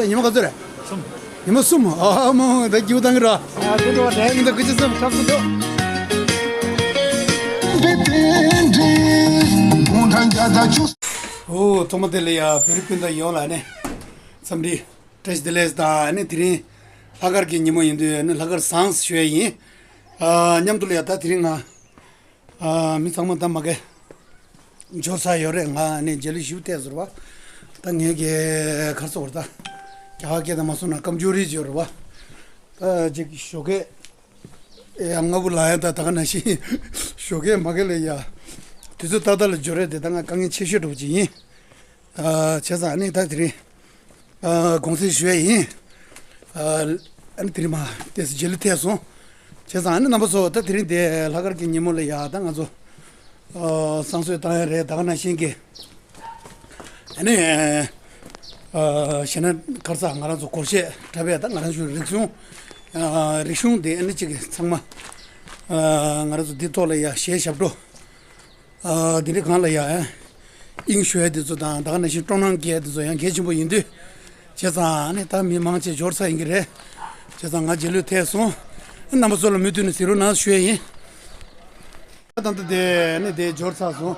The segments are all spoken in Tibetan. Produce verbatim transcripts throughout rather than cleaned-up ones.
ཉི་མ་ག་ཚོད་རེད། གསུམ། ཉི་མ་གསུམ། ཨ་མོ་ད་སྐྱིད་པོ་བཏང་གི་ར། ཨ་སྐུ་ཚོ་དྲན་འདི་སྐུ་ཅི་གསུམ་ཁྲབ་སུ་འདུག་ཨོ་ཐོག་མ་དེ་ལ་ཡ་བོད་རིགས་སྤུན་ཟླ་ཡོངས་ལ་ནི་འཚམས་འདྲི་བཀྲ་ཤིས་བདེ་ལེགས་དང་ནི་དེ་རིང་ལྷག་དཀར་གྱི་ཉིན་མོ་ཡིན་དུས་ནི་ལྷག་དཀར་བཟང་ཞུ་ཡ་ཡིན། ཨ་མཉམ་དུ་ལ་ཡ་ད་དེ་རིང་ང་ཨ་མི་ཚང་མ་ད་མ་གི་འབྱོར་ཚར་ཡོད་རེད། ང་ནི་རྗེས་ལུས་ཞུ་ཐེ་ཟུར་བ་ད་ངས་ཀྱི་ཁར་སོ་བར་ད་རྒྱ་གར་སྐད་དང་མ་སོང་ན་སྐམ་ཇོ་རི་ཇོ་རུ་བ་ད་ཅིག་ཞོགས་ཀས་ཡ་ལྔ་བུ་ལ་ཡ་ད་ད་ག་ནང་བཞིན་ཞོགས་ཀས་མ་གི་ལ་ཡ་དུས་ཚོད་ཏག་ཏག་ལ་འབྱོར་རེད་དེ་ད་ང་དཀའ་ངལ་ཆེ་ཤོས་འགྲོ་བ་ཅིག་ཡིན། ཨ་བྱས་ཙང་ཨ་ནི་ད་དེ་རིང་ཨ་དགོངས་སེལ་ཞུ་ཡ་ཡིན། ཨ་ཨ་ནི་དེ་རིང་མ་ཏེས་རྗེས་ལུས་ཐེབས་སོང་། བྱས་ཙང་ཨ་ནི་རྣམ་པ་ཚོ་ད་དེ་རིང་དེ་ལྷག་དཀར་གྱི་ཉིན་མོ་ལ་ཡ་ད་ང་ཚོ་ཨ་བསང་གསོལ་བཏང་ཡ་རེད། ད་ག་ནང་བཞིན་གྱི་ཨ་ནི་ཨ་གཞས་སྣ་ཁར་ས་ང་རང་ཚོ་སྒོར་གཞས་འཁྲབ་ཡ་ད་ང་རང་ཚོའི་རིག་གཞུང་ཨ་རིག་གཞུང་དེ་ཨ་ནི་གཅིག་གི་ཚང་མ་ཨ་ང་རང་ཚོ་འདི་ཐོག་ལ་ཡ་གཞས་ཞབས་བྲོ། ཨ་དེ་རིང་གང་ལ་ཡ་ཨིང་ཞུ་ཡ་དེ་ཚོ་དང་ད་ག་ནང་བཞིན་སྤྲོ་སྣང་སྐྱེ་ཡ་དེ་ཚོ་ཡང་གལ་ཆེན་པོ་ཡིན་དུས། བྱས་ཙང་ཨ་ནི་ད་མི་མང་ཆེ་འབྱོར་ཚར་ཡིན་གྱི་རེད། བྱས་ཙང་ང་རྗེས་ལུས་ཐེབས་སོང་། རྣམ་པ་ཚོ་ལ་མུ་མཐུད་ནས་གཟིགས་རོགས་གནང་ཞུ་ཡ་ཡིན། ད་ལྟ་དེ་ནི་དེ་འབྱོར་ཚར་སོང་།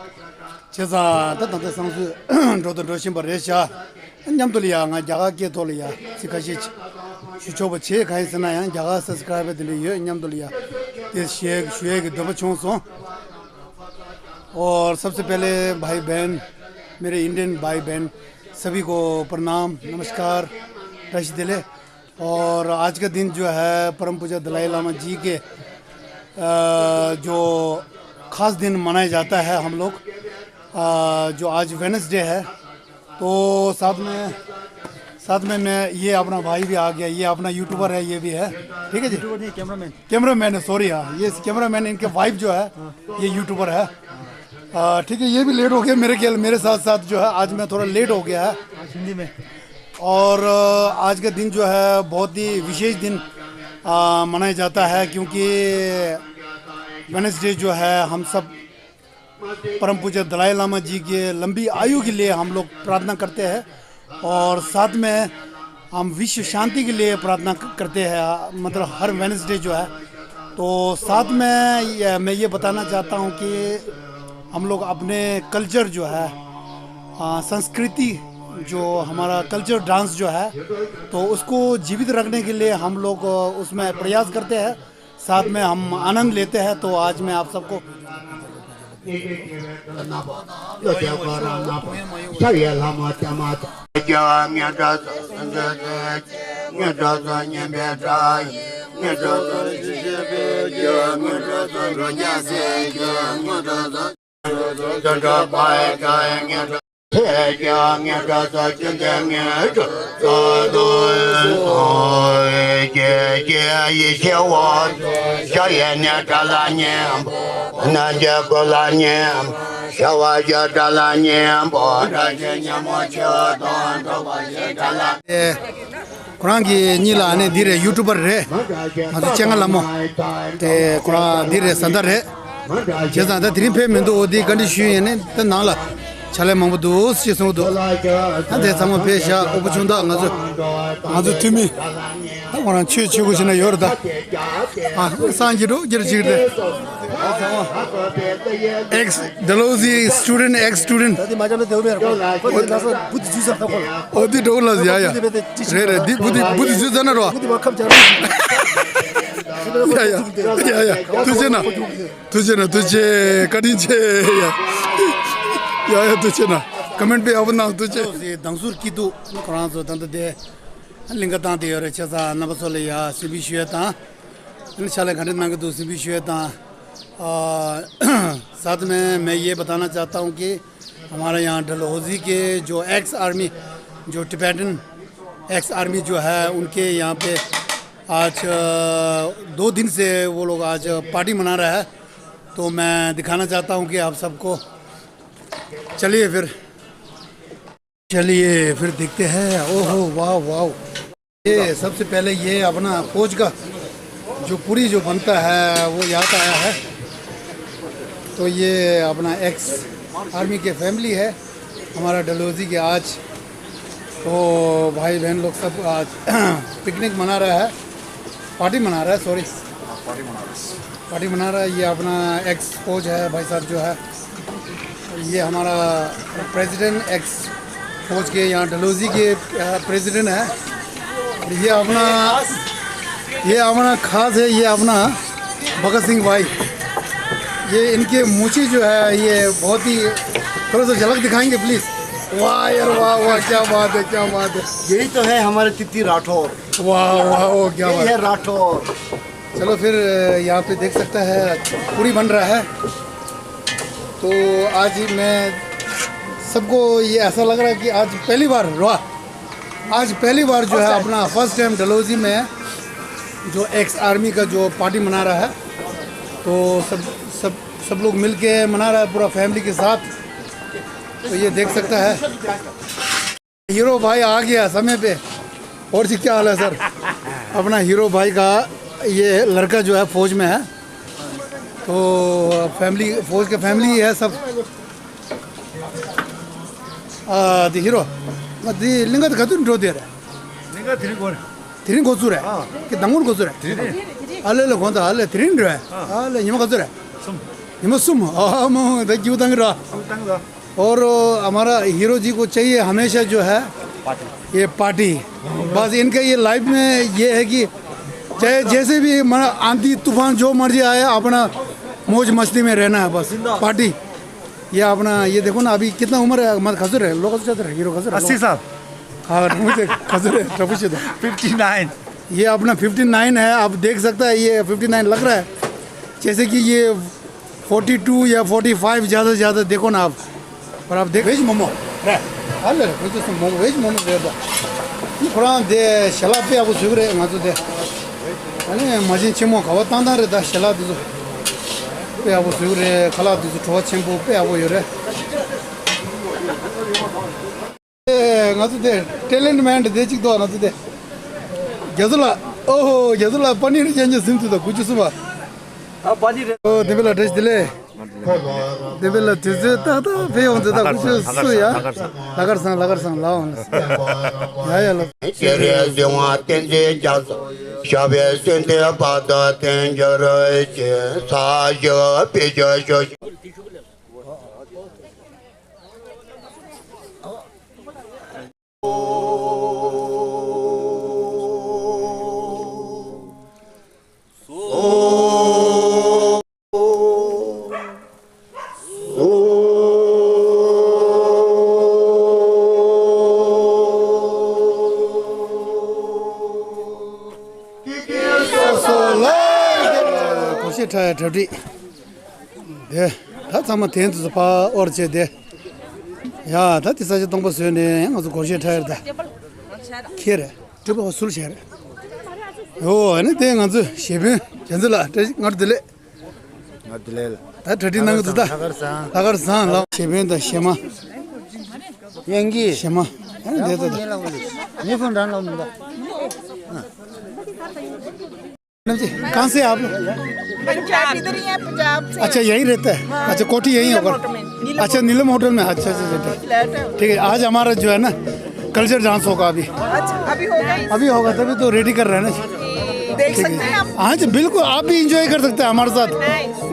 བྱས་ཙང་ད་ད་ལྟ་བསང་གསོལ་འགྲོ་དང་འགྲོ་བཞིན་པ་རེད་ཤག་མཉམ་དུ་ལ་ཡ་ང་རྒྱ་གར་སྐད་ཐོག་ལ་ཡ་ཚིག་ཁ་ཤས་ཞུ་ཆོག་པ་བྱེད། གང་ཡིན་ཟེར་ན་ཡང་རྒྱ་གར་སབ་སི་ཀ་རའི་བར་དེ་འདྲ་ཡོད། མཉམ་དུ་ལ་ཡ་དེ་ཞུ་ཡ་ཞུ་ཡ་གི་འདོད་པ་བྱུང་སོང་། और सबसे पहले भाई बहन, मेरे इंडियन भाई बहन, सभी को प्रणाम, नमस्कार, राशि दिले। और आज का दिन जो है परम पूज्य दलाई लामा जी के, अ, जो खास दिन मनाया जाता है हम लोग, अ, जो आज वेनसडे है, तो साथ में साथ में मैं, ये अपना भाई भी आ गया, ये अपना यूट्यूबर है, ये भी है, ठीक है जी। यूट्यूबर नहीं, कैमरामैन। कैमरामैन है, सॉरी यार, ये कैमरामैन, इनके वाइफ जो है, ये यूट्यूबर है। आ, ठीक है, ये भी लेट हो गया मेरे ख्याल, मेरे साथ साथ जो है, आज मैं थोड़ा लेट हो गया है। आज हिंदी में। और अ, आज का दिन जो है बहुत ही विशेष दिन आ, मनाया जाता है, क्योंकि वेनसडे जो है हम सब परम पूज्य दलाई लामा जी के लंबी आयु के लिए हम लोग प्रार्थना करते हैं और साथ में हम विश्व शांति के लिए प्रार्थना क- करते हैं, मतलब हर वेनसडे जो है। तो साथ में ये, मैं ये बताना चाहता हूँ कि हम लोग अपने कल्चर जो है, आ, संस्कृति, जो हमारा कल्चर डांस जो है, तो उसको जीवित रखने के लिए हम लोग, अ, उसमें प्रयास करते हैं। साथ में हम आनंद लेते हैं। तो आज मैं आप सबको ཁོ་རང་གི་གཉིས་ལ་ནི་འདི་རེད། ཡུ་ཊུབ་པར་རེད། ང་ཚོ་སྤྱན་སྔ་ལྷ་མོ། དེ་ཁོ་རང་འདི་རེད། བཟའ་ཟླ་རེད། བྱས་ཙང་ད་དེ་རིང་ཕེབས་མི་འདུག་འོ་དེ་བཀའ་འདྲི་ཞུས་ཡིན་ནི་ད་ནང་ལ་ཕྱག་ལས་མང་པོ་འདུག་ཅེས་གསུངས་འདུག་ད་དེ་ཚང་མ་ཕེབས་ཤག་དབུལ་པོ་ཆུང་བདག་ང་ཚོ་ང་ཚོ་འཐུས་མི་ད་ཁོ་རང་ཆོས་ཆོས་གོ་ཞིག་ན་ཡོད་རེད་ད། ཨ་སངས་རྒྱས་འགྲོ་རྒྱལ་ཅིག་རེད། Ex Dalhousie student, ex student. ད་དེ་མ་ཅང་ན་དེ་བོ་མེར་ཁོ་ཁོ་དེ་ལ་ས་བུ་དེ་ཇུས་ས་ཁོ་ལ། ཨོ་དེ་འགྲོ་ལ་ཡ་ཡ། རེད་རེད། འདི་བུ་དེ་བུ་དེ་ཇུས་ས་ན་རོ། བུ་དེ་མ་ཁབ་ཅང་རེད། ཡ་ཡ་ཡ་ཡ། ཐུགས་རྗེ་གནང་། ཐུགས་རྗེ་གནང་། ཐུགས་རྗེ་ཆེ། བཀའ་དྲིན་ཆེ། ཡ་ཡ་ཡ། ཐུགས་རྗེ་གནང་། ཀོ་མེན་ཊི་པས་ཡག་པོ་གནང་། ཐུགས་རྗེ་ཆེ། སྡང་ཟུར་སྐྱིད་སྡུག་ཁོ་རང་ཚོ་ད་ལྟ་དེ་གླིང་ག་བཏང་དེ་ཡོད་རེད། བྱས་ཙང་རྣམ་པ་ཚོ་ལ་ཡ་སེམས་པའི་ཞུ་ཡ་དང་། ཕྱག་ལས་ག་འདྲ་གནང་གི་འདུག་སེམས་པའི་ཞུ་ཡ་དང་། ཨ་साथ में मैं ये बताना चाहता हूँ कि हमारे यहाँ डलहौजी के जो एक्स आर्मी, जो टिबेटन एक्स आर्मी जो है, उनके यहाँ पे आज, अ, दो दिन से वो लोग आज पार्टी मना रहा है। तो मैं दिखाना चाहता हूँ कि आप सबको। चलिए फिर, चलिए फिर देखते हैं। ओहो, वाह, वाह। ये सबसे पहले ये अपना फौज का जो पूरी जो बनता है, वो यहाँ पे आया है। तो ये अपना एक्स आर्मी के फैमिली है। हमारा डलहौजी के आज तो भाई बहन लोग सब आज पिकनिक मना रहा है, पार्टी मना रहा है, सॉरी, पार्टी मना रहा है। पार्टी मना रहा है। ये अपना एक्स कोच है भाई साहब जो है, ये हमारा प्रेसिडेंट, एक्स कोच के यहाँ डलहौजी के प्रेसिडेंट है। और ये अपना, ये अपना खास है, ये अपना भगत सिंह भाई, ये इनके मूछी जो है, ये बहुत ही, थोड़ा सा झलक दिखाएंगे प्लीज। वाह यार, वाह वाह, क्या बात है, क्या बात है। यही तो है हमारे तित्ती राठौर। वाह वाह, वो क्या यही बात है। राठौर। चलो फिर, यहाँ पे देख सकता है, पूरी बन रहा है। तो आज मैं, सबको ये ऐसा लग रहा है कि आज पहली बार, वाह, आज पहली बार जो है अपना फर्स्ट टाइम डलहौजी में जो एक्स आर्मी का जो पार्टी मना रहा है, तो सब सब सब लोग मिलके मना रहा है पूरा फैमिली के साथ। तो ये देख सकता है, हीरो भाई आ गया समय पे। और जी, क्या हाल है सर? अपना हीरो भाई का ये लड़का जो है फौज में है, तो फैमिली, फौज का फैमिली ही है सब। ཨ་དེ་ཧི་རོ། ང་དེ་གླིང་ག་དེ་ག་དུས་འགྲོ་དེ་རེད། གླིང་ག་དེ་རིང་འགོ་རེད། དེ་རིང་འགོ་ཚུགས་རེད། ཨ། ཀྱི་ཟླ་ངོར་འགོ་ཚུགས་རེད། དེ་རིང་། ཨ་ལེ་ལེ་གོང་དང་ཨ་ལེ་དེ་རིང་འགྲོ། ཨ་ལེ་ཉི་མ་ག་ཚོད་རེད། གསུམ། ཉི་མ་གསུམ། ཨ་མོ་ད་རྒྱུ་བཏང་གི་ར། རྒྱུ་བཏང་གི་ར། और हमारा हीरो जी को चाहिए हमेशा जो है ये पार्टी। बस इनका ये लाइफ में ये है कि चाहे जैसे भी, मतलब, आंधी तूफान जो मर्जी आए, अपना मौज मस्ती में रहना है बस। पार्टी। ये अपना, ये देखो ना, अभी कितना उम्र है, मतलब, खजूर है, लोग खजूर है, हीरो खजूर है। अस्सी साल। हाँ, मुझे खजूर है, प्रभु से तो। Fifty nine. ये अपना फिफ्टी नाइन है, आप देख सकता है, ये फिफ्टी नाइन लग रहा है, जैसे कि ये फोर्टी टू या फोर्टी फ़ाइव, ज़्यादा से ज़्यादा देखो ना आप। और आप देख, वेज मोमो। हाँ, ले, वेज मोमो, वेज मोमो दे दो। ये पुराना दे, शला पे आपको सुगरे, मैं तो दे। अरे, मजिन चिमो खावा, तांदा रे दा, शला दे दो। पे आपको सुगरे, खला दे दो, ठोवा चिमो, पे आपको यो रे। ང་ཚོ་དེ་ཊེ་ལེན་མེན་དེ་གཅིག་འདུག་ང་ཚོ་དེ། རྒྱ་ཚོ་ལ། ཨོ་ཧོ། རྒྱ་ཚོ་ལ་པ་ནི་རི་ཅན་ཅན་སིམ་དུ་དང་དགུ་བཅུ་གསུམ་པ། ཨོ་དེ་བེ་ལ་བཀྲ་ཤིས་བདེ་ལེགས། དེ་བེ་ལ་དུས་ཚོད་ཏག་ཏག་ཕེ་ཡོང་དུ་དང་དགུ་བཅུ་གསུམ་ཡ། ལ་ཀར་སང་ལ་ཀར་སང་ལ་འོང་ལ། ཡ་ཡ་ལ། ཤ་བའི་སེམས་དེ་བ་དང་བསྟན་འགྱུར་གྱི་ས་ཞབས་པེ་ཅོ་ཤོ། གོ་ཤེས་ཁྲ་ཡ་གྲ་སྒྲིག་དེ། ད་ཚང་མ་དེང་དུས་སུ་ཕ་ཨོར་བྱས་ཏེ། ཡ་ད་དེ་ས་ཆ་སྟོང་པ་བཟོས་ནས་ང་ཚོ་སྒོར་གཞས་འཁྲབ་ཡར་ད། ཁྱེད་རེད། གྲུབ་པ་ཧོ་སུལ་བྱས་རེད། ཨོ་ཨ་ནི་དེ་ང་ཚོ་གཞས་དཔོན་རྒྱ་མཚོ་ལགས་བཀྲ་ཤིས་སྔར་བདེ་ལེགས། ང་བདེ་ལེགས་ལ། ད་གྲ་སྒྲིག་གནང་གི་འདུག་ད། ལྷག་དཀར་བཟང་། ལྷག་དཀར་བཟང་ལགས། གཞས་དཔོན་དང་གཞས་མ། ཡང་གི། གཞས་མ། ཨ་ནི་དེ་ད་ད། ཉེ་ཕོ་འདྲ་ལ་མི་འདུག कहाँ से आप लोग? पंजाब, इधर ही है, पंजाब से। अच्छा, यहीं रहता है? हाँ। अच्छा, कोठी यहीं होगा? नीलम होटल में। अच्छा, नीलम होटल में। अच्छा, अच्छा, अच्छा, ठीक। फ्लैट है। ठीक है, आज हमारा जो है ना, कल्चर डांस होगा अभी। अच्छा, अभी होगा? अभी होगा, तभी तो रेडी कर रहे हैं ना। देख सकते हैं आप? हाँ जी, बिल्कुल, आप भी एंजॉय कर सकते हैं हमारे साथ,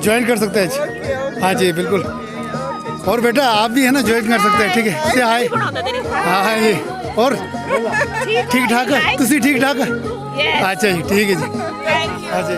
ज्वाइन कर सकते हैं जी। हाँ जी, बिल्कुल। और बेटा, आप भी है ना, ज्वाइन कर सकते हैं, ठीक है? से हाय। हाँ, हाँ जी। और ठीक ठाक है? तुसी ठीक ठाक है? अच्छा जी, ठीक है जी। हाँ जी।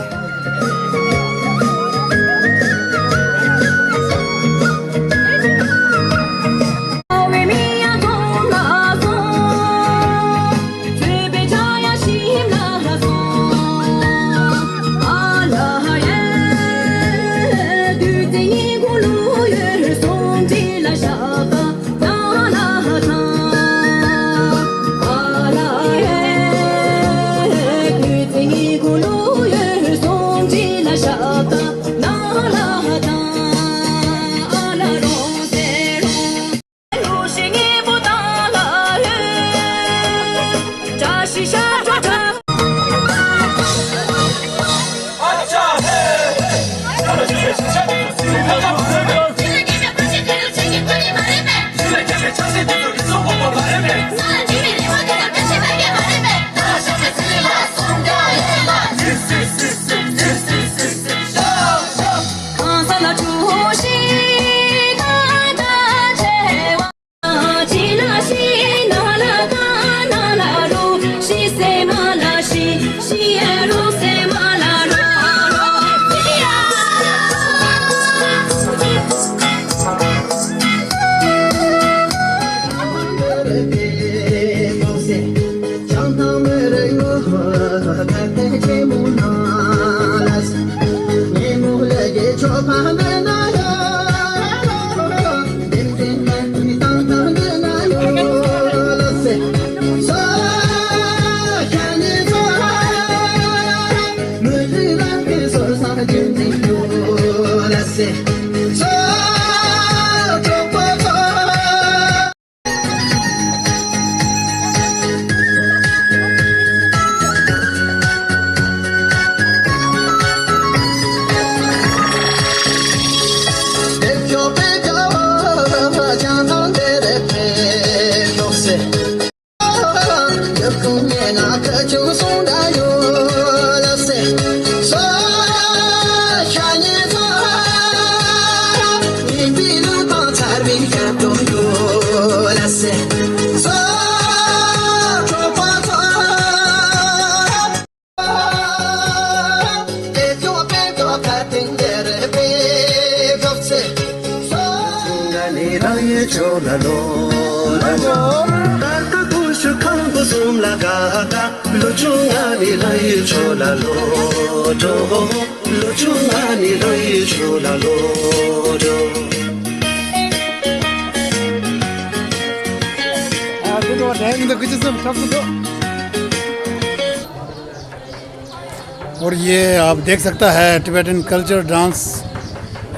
और ये आप देख सकता है, टिबेटन कल्चर डांस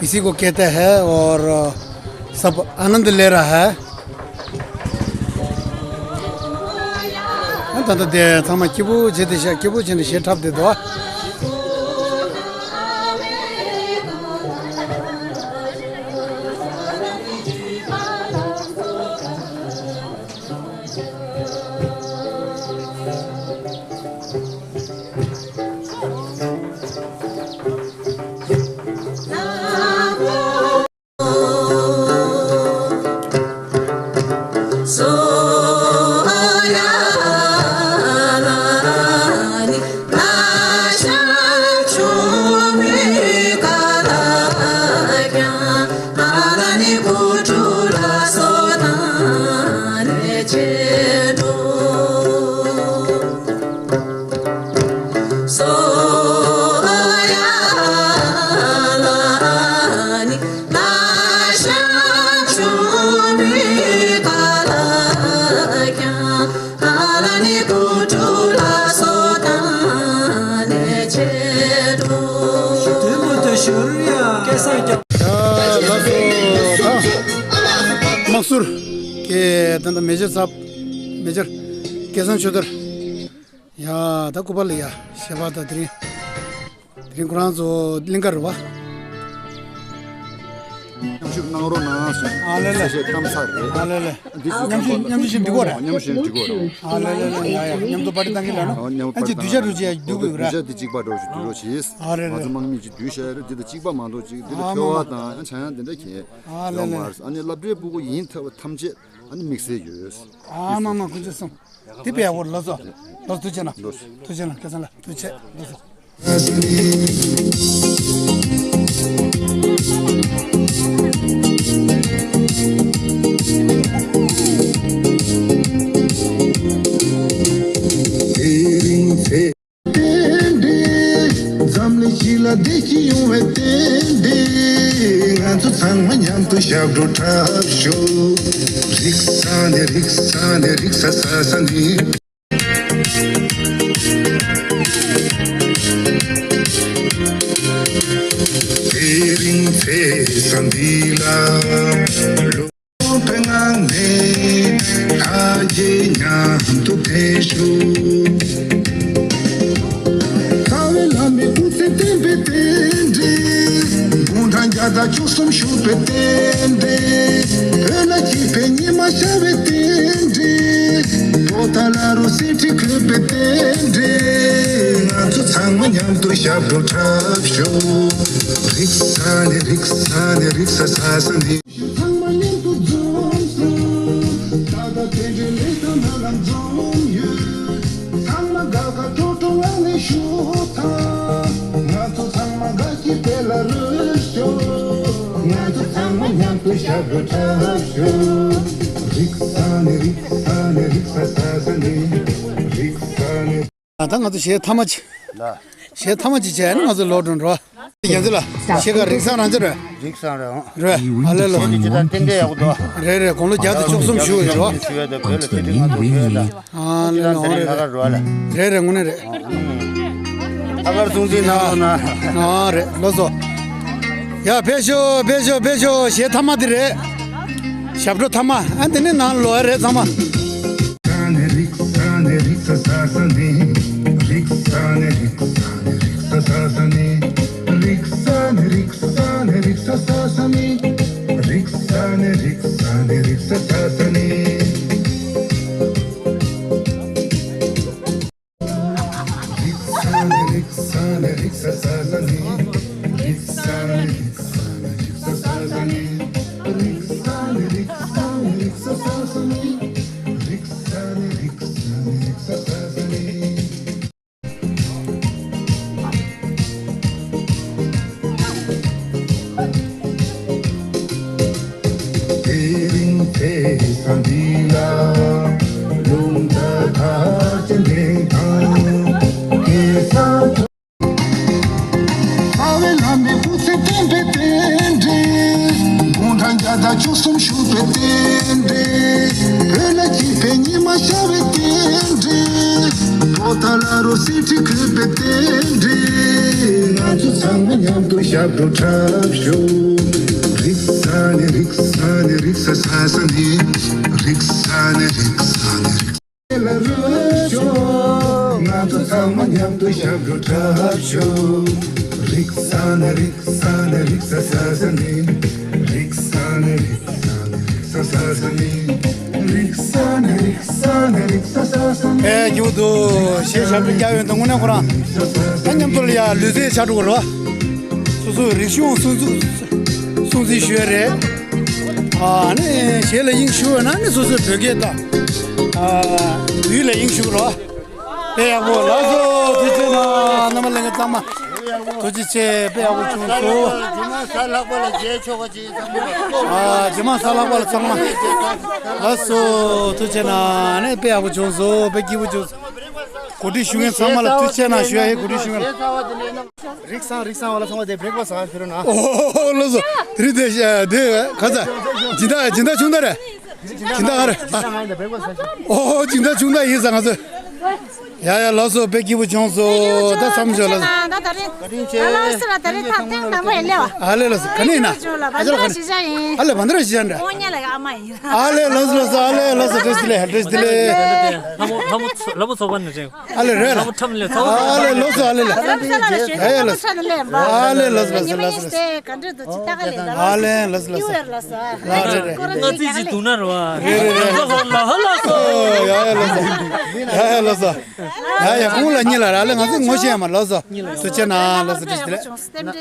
इसी को कहते हैं। और, अ, सब आनंद ले रहा है। ད་ལྟ་དེ་ཚང་མ་སྐྱིད་པོ་བྱེད་དེ་ཤ་སྐྱིད་པོ་བྱེད་ནས་གཞས་འཁྲབ་བསྡད་འདུག་དམག་ཟུར་གྱི་ད་ལྟ་མེ་ཇར་ཚབ། མེ་ཇར་སྐལ་བཟང་ཆོས་དར། ཡ། ད་སྐུ་པར་ལ་ཡ་ཞེས་པ་ད་དེ་རིང་། དེ་རིང་ཁོ་རང་ཚོ་གླིང་ག་རེད་བ། མཉམ་ཞུགས་གནང་རོགས་གནང་ཟེར། ཨ་ལེ་ལེ། གསལ་བཤད་གཏམ་ཚར་རེད། ཨ་ལེ་ལེ། འདི་ཚོ་མཉམ་ཞུགས་མཉམ་ཞུགས་འགྲིག་གོ་རེད། མཉམ་ཞུགས་འགྲིག་གོ་རེད། ཨ་ལེ་ལེ་ལེ། ཡ་ཡ། མཉམ་དུ་པར་ཊི་བཏང་གི་ལ་ནོ། ཨ་མཉམ་དུ་ཨ་ཅེ་པར་ཊི་བསྡུས་བཞག་རུ་ཅེ་ཡ་སྡུག་གི་ར། བསྡུས་བཞག་དེ་གཅིག་པ་འགྲོ་ཞིག་བསྡུས་རོགས་བྱེད། ཨ་རེད་རེད། ང་ཚོ་དམངས་མི་གཅིག་བསྡུས་བཞག་རེད། འདི་ད་གཅིག་པ་མ་གཏོགས་གཅིག་འདི་ལ་ཨ་མ་ཕོ་བ་མ་དང་ཡང་ཆ་ཡང་དེ་འདྲ་གྱིས་ཨ་ལེ་ཡོད་ལེ། མ་རེད། ཨ་ནི་སློབ་གྲྭའི་སྤུ་གུ་ཡིན་ཐབས་ཐམས་ཅད་ཨ་ནི་དམིགས་བསལ་ཡོད། ཨ་མ་མ་ཁོང་ཚོ་གསུམ། དེ་པའི་ཨ་བོར་ལོ་ཚོ། ལོ་ཐུགས་རྗེ་གནང་། ལོ། ཐུགས་རྗེ་གནང་། སྐལ་བཟང་ལགས་ཐུགས་རྗེ་གནང་། ལོ་ཚོ། དེ་རིང་ཚེ། རྟེན་འབྲེལ། འཛམ་གླིང་སྤྱི་ལ་བདེ་སྐྱིད་ཡོང་བའི་རྟེན་འབྲེལ། ང་ཚོ་ཚང་མ་མཉམ་དུ་ཞབས་བྲོ་འཁྲབ་ཤོག་རིག་ས་ནས་རིག་ས་ནས་རིག་ས་ས་ས་ནས། དེ་རིང་ཚེ་ས་འདི་ལ། བློ་གྲོས་ངང་ནས་ལྷ་རྗེ་མཉམ་དུ་འཕེལ་ཤོག་རྩ་བའི་བླ་མའི་སྐུ་ཚེ་བརྟན་པའི་རྟེན་འབྲེལ། དགུང་གྲངས་བརྒྱ་དང་བཅུ་གསུམ་བཞུགས་པའི་རྟེན་འབྲེལ། བོད་ལ་སྐྱིད་པའི་ཉི་མ་ཤར་བའི་རྟེན་འབྲེལ། པོ་ཏཱ་ལ་རུ་གསེར་ཁྲི་འཁོད་པའི་རྟེན་འབྲེལ། ང་ཚོ་ཚང་མ་མཉམ་དུ་ཞབས་བྲོ་འཁྲབ་ཤོག་རིག་ས་ནས་རིག་ས་ནས་རིག་ས་ས་ས་ནས། ཚང་མ་མཉམ་དུ་འཛོམས་སོང་། ད་ལྟ་དེ་འདྲའི་ལས་དང་སྨོན་ལམ་འཛོམས་ཡོད། ཚང་མ་དགའ་དགའ་སྤྲོ་སྤྲོ་ངང་ནས་བཞུགས་དང་། ང་ཚོ་ཚང་མ་དགའ་སྐྱིད་དེ་ལ་རོལ་ཤོག་ང་ཚོ་ཚང་མ་མཉམ་དུ་ཞབས་བྲོ་འཁྲབ་ཤོག་རིག་ས་ནས་རིག་ས་ནས་རིག་ས་ས་ས་ནས་རིག་ས་ནས། ད་ང་ཚོ་གཞས་མཐའ་མ་ཅིག་ལ། གཞས་མཐའ་མ་ཅིག་བྱས་ན་ང་ཚོ་ལོག་འགྲོ་འགྲོ། རྒྱ་མཚོ་ལ་གཞས་ག་རིག་བཟང་རང་ཅི་རེད། རིག་བཟང་རེད་ཨང་། རེད། ཨ་ལེ་ལོ། ཁྱོད་ཀྱི་ད་ཏན་ཏན་ཡག་པོ་འདུག་རེད་རེད། དགུང་ལོ་བརྒྱ་དང་བཅུ་གསུམ་བཞུགས་ཡོད་རོ། ཞུ་ཡ་ད་བོད་ལ་ཆེ་འབྲིང་ང་ཚོ་ཞུ་ཡ་ད། ཨ་ལེ་ལོ། ད་རིང་ལྷག་དཀར་རོ་ལ། རེད་རེད། དངོས་གནས་རེད། ལྷག་དཀར་སྲུང་བརྩི་གནང་རོགས་གནང་། ཨ་རེད། ལོ་སོ། ཡ་ཕེབས་ཤོག་ཕེབས་ཤོག་ཕེབས་ཤོག་གཞས་མཐའ་མ་དེ་རེད། ཞབས་བྲོ་མཐའ་མ། ཨ་དེ་ནས་ནང་ལོག་ཡ་རེད་ཚང་མ། དེ་རིང་ཚེས་པ་འདི་ལ་རླུང་རྟ་དར་ཅན་འདྲེན་དང་སྐལ་བཟང་། རྩ་བའི་བླ་མའི་སྐུ་ཚེ་བརྟན་པའི་རྟེན་འབྲེལ། དགུང་གྲངས་བརྒྱ་དང་བཅུ་གསུམ་བཞུགས་པའི་རྟེན་འབྲེལ། བོད་ལ་སྐྱིད་པའི་ཉི་མ་ཤར་བའི་རྟེན་འབྲེལ། ལོ་ལྟར་བླ་རུང་གསེར་ཁྲི་འཁོད་པའི་རྟེན་འབྲེལ། ང་ཚོ་ཚང་མ་མཉམ་དུ་ཞབས་བྲོ་འཁྲབ་ཤོག་རིག་ས་ནས་རིག་ས་ནས་རིག་ས་ས་ས་ནས་རིག་ས་ནས་རིག་ས་ནས་རིག་ས་ལ་རོལ་ཤོག་ང་ཚོ་ཚང་མ་མཉམ་དུ་ཞབས་བྲོ་འཁྲབ་ཤོག་རིག་ས་ནས་རིག་ས་ནས་རིག་ས་ས་ས་ནས་རིག་ས་ནས་རིག་ས་ནས་རིག་ས་ས་ས་ནས་རིག་ས་ནས་རིག་ས་ནས་རིག་ས་ས་ས་ནས། ཨེ་རྒྱུག་འདུག་ཞེས་ཞབས་བྲོ་རྒྱག་ཡོད་འདུག་དངོས་གནས་ཁོ་རང་ད་མཉམ་དུ་ལ་ཡ་ལུས་རྩལ་ཆགས་འགྲོ་གི་རེད་བ། སོ་སོའི་རིག་གཞུང་སྲུང་བརྩི་སྲུང་བརྩི་ཞུ་ཡ་རེད། ཨ་ནི་གཞས་ལ་དབྱིངས་ཞུགས་ཡོད་ན་ནི་སོ་སོའི་བོད་སྐད་དང་ཨ་ཡུལ་ལ་དབྱིངས་ཞུགས་རོགས། དཔེ་ཡག་པོ་ལགས་སོ། ཐུགས་རྗེ་གནང་། རྣམ་པ་ལྷན་རྒྱས་ཚང་མ་ཐུགས་རྗེ་ཆེ། དཔེ་ཡག་པོ་བྱུང་སོང་། རྗེས་མ་གཟའ་ལྷག་པ་ལ་མཇལ་ཆོག་པ་ཅིག་ཚང་མ། ཨ་རྗེས་མ་གཟའ་ལྷག་པ་ལ་ཚང་མ་ལགས་སོ། ཐུགས་རྗེ་གནང་། ཨ་ནི་དཔེ་ཡག་པོ་བྱུང་སོང་། དཔེ་སྐྱིད་པོ་བྱུང་སོང་། གོ་སྒྲིག་ཞུ་མཁན་ཚང་མ་ལ་ཐུགས་རྗེ་གནང་ཞུ་ཡ་ཡིན། གོ་སྒྲིག་ཞུ་མཁན། རིག་སང་རིག་སང་བ་ལ་སོང་བ་དེ་བྲེག་པ་ཟ་ཕེ་རོ་ན། ཨོ་ལགས་སོ། རི་དེ་དེ་ག་ས་སྦྱིན་བདག་སྦྱིན་བདག་ཆུང་བདག་རེད། སྦྱིན་བདག་ག་རེ། ཨོ་སྦྱིན་བདག་ཆུང་བདག་ཡིན་ས་ང་ཚོ། ཡ་ཡ་ལགས་སོ། དཔེ་སྐྱིད་པོ་བྱུང་སོང་། ད་བསམ་བྱུང་ལགས་སོ། ད་ད་རེད། ད་ལགས་སོ་ལ་ད་རེད། ཐང་ཐང་ནང་མོ་ཡེ་ལེ་བ། ཨ་ལེ་ལགས་སོ། ག་ནས་ཡིན་ན། ཨ་ཅག་ལ་ག་ནས། ཨ་ལེ་བན་དེ་ར་ཤི་ཅན་རེད། ཨ་ལེ་ལགས་སོ་ལགས་སོ། ཨ་ལེ་ལགས་སོ། བཀྲ་ཤིས་བདེ་ལེགས། བཀྲ་ཤིས་བདེ་ལེགས། ལྷ་མོ་ལྷ་མོ་ལྷ་མོ་ཚོགས་པ་ནས་རེད། ཨ་ལེ་རེད་ལ། ཨ་ལེ་ལགས་སོ། ཨ་ལེ་ལགས། ཨ་ལེ་ལགས་སོ། ཨ་ལེ་ལགས་སོ། ཨ་ལེ་ལགས་སོ། ལགས་རེད་རེད། ང་ཚིག་ཅིག་འདུག་ན་རེད་བ། རེད་རེད་རེད། ལགས་སོ་ལགས་སོ། ཡ་ཡ་ལགས་སོ། ཡ་ཡ་ལགས་སོ། ཡ་ཡ་ཁོང་ལ་གཉིས་ལ་ར་ལེ། ང་ཚོ་ངོ་ཤེས་མ་ལགས་སོ། ཐུགས་རྗེ་གནང་། ལགས་སོ། བཀྲ་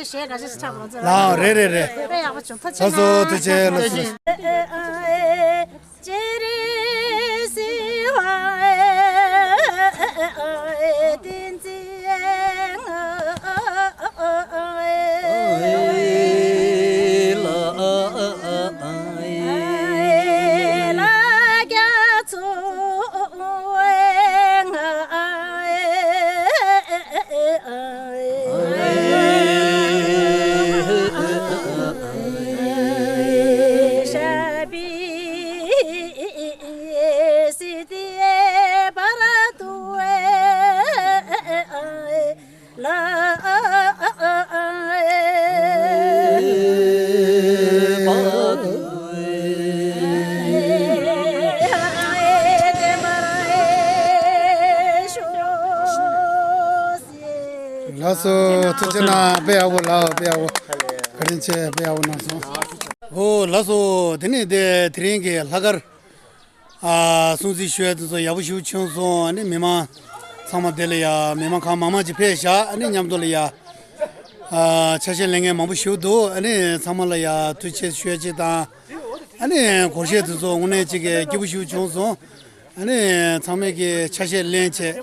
ཤིས་བདེ་ལེགས། ལགས་རེད་རེད་རེད། ལགས་སོ། ཐུགས་རྗེ་ལགས་སོ། ལགས་སོ། ཐུགས་རྗེ་གནང་། དཔེ་ཡག་པོ་ལགས། དཔེ་ཡག་པོ། བཀའ་དྲིན་ཆེ། དཔེ་ཡག་པོ་གནང་སོང་། ཨོ་ལགས་སོ། དེ་ནས་དེ་དེ་རིང་གི་ལྷག་དཀར། ཨ་སྲུང་བརྩི་ཞུ་ཡ་དེ་ཚོ་ཡག་པོ་ཞེ་པོ་བྱུང་སོང་། ཨ་ནི་མི་མང་ཚང་མ་དེ་ལ་ཡ་མི་མང་གང་མང་མང་ཅིག་ཕེབས་ཤག་ཨ་ནི་མཉམ་དུ་ལ་ཡ་ཨ་ཆ་ཤས་ལེན་མཁན་མང་པོ་ཞེ་པོ་འདུག་ཨ་ནི་ཚང་མ་ལ་ཡ་ཐུགས་རྗེ་ཆེ་ཞུ་ཡ་ཅིག་དང་། ཨ་ནི་སྒོར་གཞས་དེ་ཚོ་དངོས་གནས་ཅིག་གི་སྐྱིད་པོ་ཞེ་པོ་བྱུང་སོང་། ཨ་ནི་ཚང་མས་ཀྱི་ཆ་ཤས་ལེན་བྱས།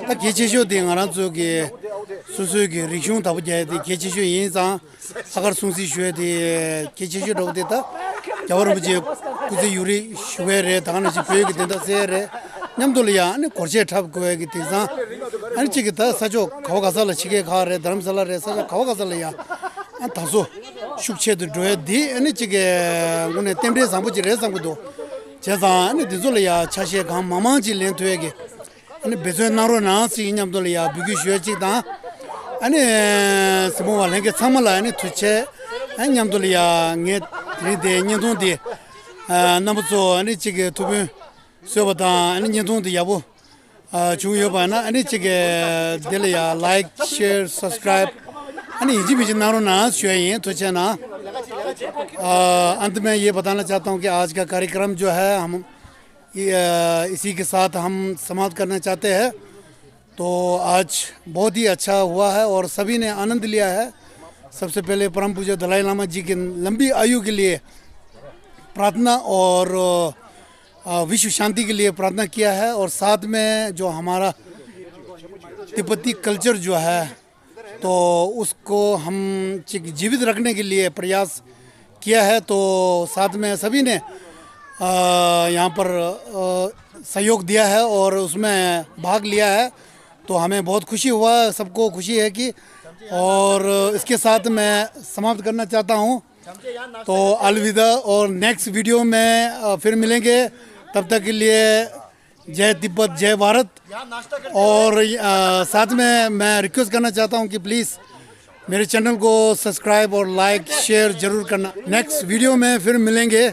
ད་གལ་ཆེ་ཤོས་དེ་ང་རང་ཚོ་གི་སོ་སོའི་གི་རིག་གཞུང་བདག་པོ་རྒྱག་ཡ་དེ་གལ་ཆེ་ཤོས་ཡིན་ཙང་། ལྷག་དཀར་སྲུང་བརྩི་ཞུ་ཡ་དེ་གལ་ཆེ་ཤོས་འདྲ་བོ་དེ། ད་རྒྱལ་བ་རིན་པོ་ཆེ་སྐུ་ཚེ་ཡུན་རིང་བཞུགས་པའི་རེད། ད་ག་ནང་བཞིན་བོད་ཀྱི་བདེན་མཐའ་གསལ་ཡ་རེད། མཉམ་དུ་ལ་ཡ་ཨ་ནི་སྒོར་གཞས་འཁྲབ་དགོས་ཡ་གི་དེང་སང་ཨ་ནི་གཅིག་གི་ད་ས་ཕྱོགས་ག་བ་ག་ས་ལ་ཕྱི་རྒྱལ་ཁག་རེད། རྡ་རམ་ས་ལ་རེད། ས་ཕྱོགས་ག་བ་ག་ས་ལ་ཡ་ཨ་ད་གཟོད་ཤུགས་ཆེ་དུ་འགྲོ་ཡ་འདི་ཨ་ནི་གཅིག་གི་དངོས་གནས་རྟེན་འབྲེལ་བཟང་པོ་ཅིག་རེད་བསམ་གི་འདུག་བྱས་ཙང་ཨ་ནི་འདི་ཚོ་ལ་ཡ་ཆ་ཤས་གང་མང་མང་ཅིག་ལེན་ཐུབ་ཡ་གི་ཨ་ནི་འབད་བརྩོན་གནང་རོགས་གནང་ཟེར་མཉམ་དུ་ལ་ཡ་འབོད་སྐུལ་ཞུ་ཡ་གཅིག་དང་། ཨ་ནི་གཟིགས་མོ་བ་ལྷན་རྒྱས་ཚང་མ་ལ་ཨ་ནི་ཐུགས་རྗེ་ཆེ། ཨ་མཉམ་དུ་ལ་ཡ་ངས་དེ་རིང་དེ་བརྙན་ཐུང་དེ་ཨ་རྣམ་པ་ཚོ་ཨ་ནི་གཅིག་གི་ཐུགས་ཕན་གསོས་པ་དང་ཨ་ནི་བརྙན་ཐུང་དེ་ཡག་པོ་ཨ་བྱུང་ཡོད་པ་ན་ཨ་ནི་གཅིག་གི་དེ་ལ་ཡ་like, share, subscribe ཨ་ནི་ཡིན་གཅིག་མིན་གཅིག་གནང་རོགས་གནང་ཞུ་ཡ་ཡིན། ཐུགས་རྗེ་གནང་། अ, अंत में ये बताना चाहता हूँ कि आज का कार्यक्रम जो है हम ये, अ, इसी के साथ हम समाप्त करना चाहते हैं। तो आज बहुत ही अच्छा हुआ है और सभी ने आनंद लिया है। सबसे पहले परम पूज्य दलाई लामा जी की लंबी आयु के लिए प्रार्थना और अ, विश्व शांति के लिए प्रार्थना किया है और साथ में जो हमारा तिब्बती कल्चर जो है तो उसको हम चिक-, जीवित रखने के लिए प्रयास किया है। तो साथ में सभी ने अ, यहाँ पर अ, सहयोग दिया है और उसमें भाग लिया है। तो हमें बहुत खुशी हुआ, सबको खुशी है कि, और इसके साथ मैं समाप्त करना चाहता हूँ। तो अलविदा और नेक्स्ट वीडियो में अ, फिर मिलेंगे। तब तक के लिए जय तिब्बत, जय भारत। और अ, साथ में मैं रिक्वेस्ट करना चाहता हूँ कि प्लीज़ मेरे चैनल को सब्सक्राइब और लाइक शेयर ज़रूर करना। नेक्स्ट वीडियो में फिर मिलेंगे।